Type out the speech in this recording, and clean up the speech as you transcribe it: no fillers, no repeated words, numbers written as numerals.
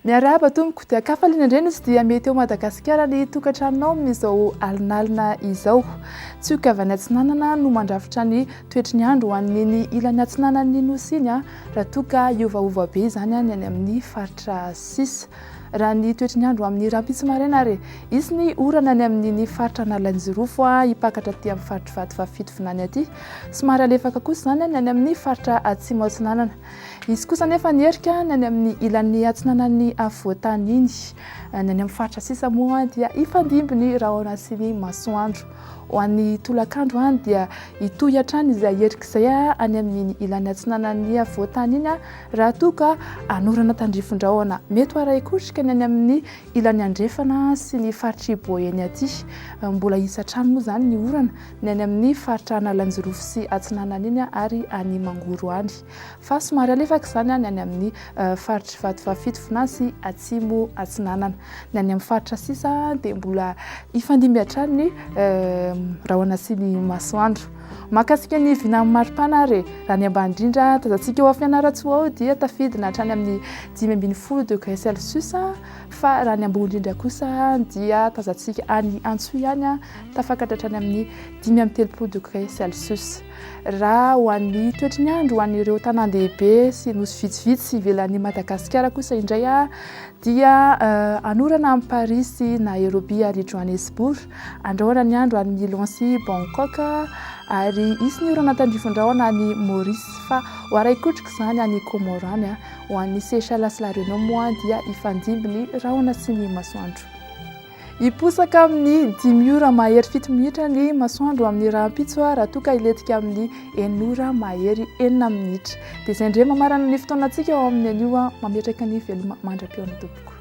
Miarahaba tompoko, dia kafaliana indray no tsy dia mety eo Madagasikara ny tokantranonao amin'izao alinalina izao. Tsioka avy any atsinanana no mandrafitra ny toetry ny andro ho an'iny ilany atsinanan'ny nosy iny raha toa ka hiovaova be izany ny any amin'ny faritra sisa. Raha ny toetry ny andro amin'ny rahampitso maraina ary hisy ny orana any amin'iny faritra Analanjirofo hipakatra aty amin'ny faritry Vatovavy Fitovinany aty. Somary halefaka kosa izany ny any amin'ny faritra Atsimo Atsinanana. Hisy kosa anefa ny erika ny any amin'ny ilany atsinanan'ny afovoan-tany iny. Ny any amin'ny faritra sisa moa dia hifandimby ny rahona sy ny masoandro. Ho an'ny tolakandro dia hitohy hatrany izay erika izay any amin'iny ilany atsinanan'ny afovoan-tany iny raha toa ka hanorana tandrifin-drahona. Mety ho arahi-kotrika ny any amin'ny ilany andrefana sy ny faritr'i Boeny aty. Mbola hisy hatrany moa izany ny orana ny any amin'ny faritra Analanjirofo sy Atsinanana iny ary any Mangoro any. Fa somary alefaka izany ny any amin'ny faritr'i Vatovavy-Fitovinany sy Atsimo Atsinanana. Ny any amin'ny faritra sisa dia mbola hifandimby hatrany ny rahona sy ny masoandro. Mahakasika ny vinan'ny maripana ary, raha ny ambany indrindra tazantsika ao Fianarantsoa ao dia tafidina hatrany amin'ny 15 degré celsius fa raha ny ambony indrindra kosa dia tazantsika any Antsohihy any tafakatra hatrany amin'ny 35 degré celsius. Raha ho an'ny toetry ny andro ho an'ireo tanàn-dehibe sy nosy vitsivitsy ivelan'i Madagasikara kosa indray dia hanorana amin'i Paris sy Nairobi ary Johannesburg, andrahona ny andro any Milan sy Bangkok ary hisy ny orana tandrifin-drahona any Maurice fa ho arahi-kotrika izany any Comores any. Ho an'ny Seychelles sy La Réunion moa dia hifandimby ny rahona sy ny masoandro. Hiposaka amin'ny dimy ora mahery fito minitra ny masoandro amin'ny rahampitso raha toa ka hilentika amin'ny enina ora mahery enina minitra. Dia izay indray mamarana ny fotoanantsika ao amin'ny anio mametraka ny veloma mandra-pihaona tompoko.